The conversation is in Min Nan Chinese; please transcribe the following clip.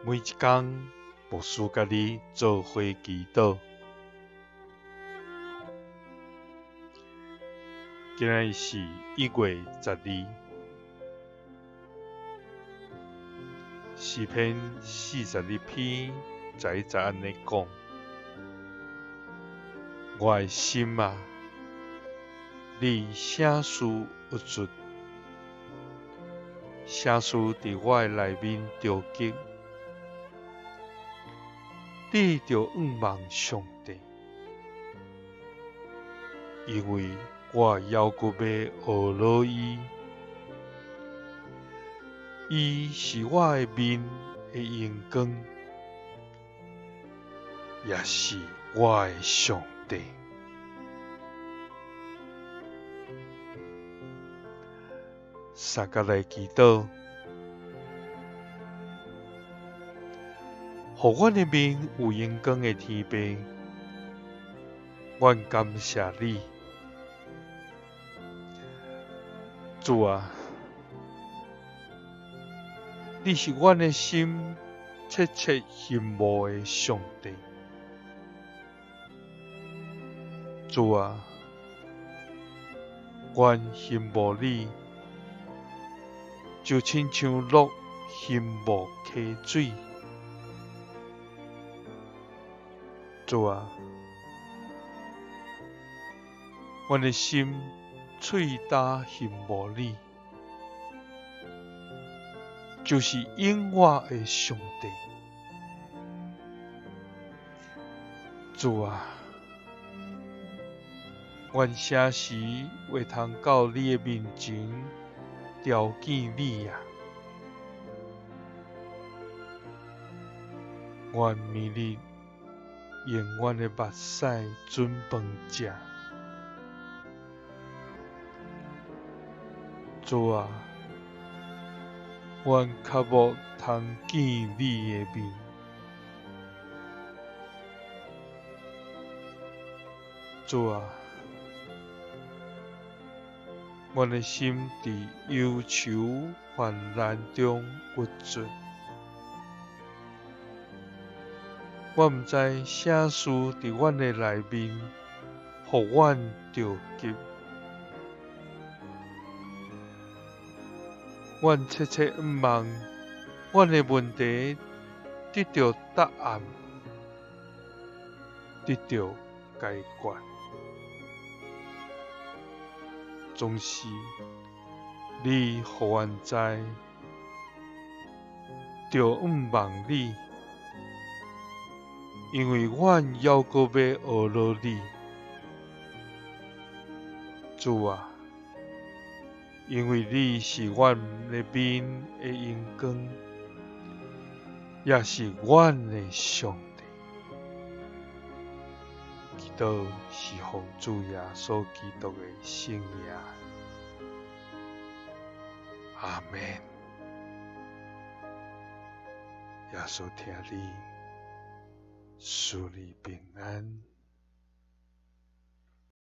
每一工，牧師佮你做伙祈禱。今仔日是1月12，詩篇42篇11節按呢講：我的心啊，你啥事鬱卒？啥事佇我的內面著急？你著仰望上帝，因為我猶閣欲學老伊，伊是我的面的榮光，也是我的上帝。三角來祈禱，予阮的面有榮光的天父，阮感謝你，主啊，你是阮的心切切欣慕的上帝，主啊，阮欣慕你。就親像鹿欣慕溪水，主啊，阮的心喙焦欣慕你，就是永活的上帝。主啊，阮啥時會通到你的面前朝見你啊！阮暝日用阮的目屎準飯食，主啊，阮渴慕通見你的面。主啊，阮的心佇憂愁患難中鬱卒，我毋知啥事佇阮的內面，予阮著急。阮切切向望，阮的問題得著答案，得著解決。總是你予阮知，著向望你，因為阮猶閣欲學老你，主啊，因為你是阮的面的榮光，也是阮的上帝。祈禱是奉主耶穌基督的聖名。阿們。耶穌疼你，賜你平安。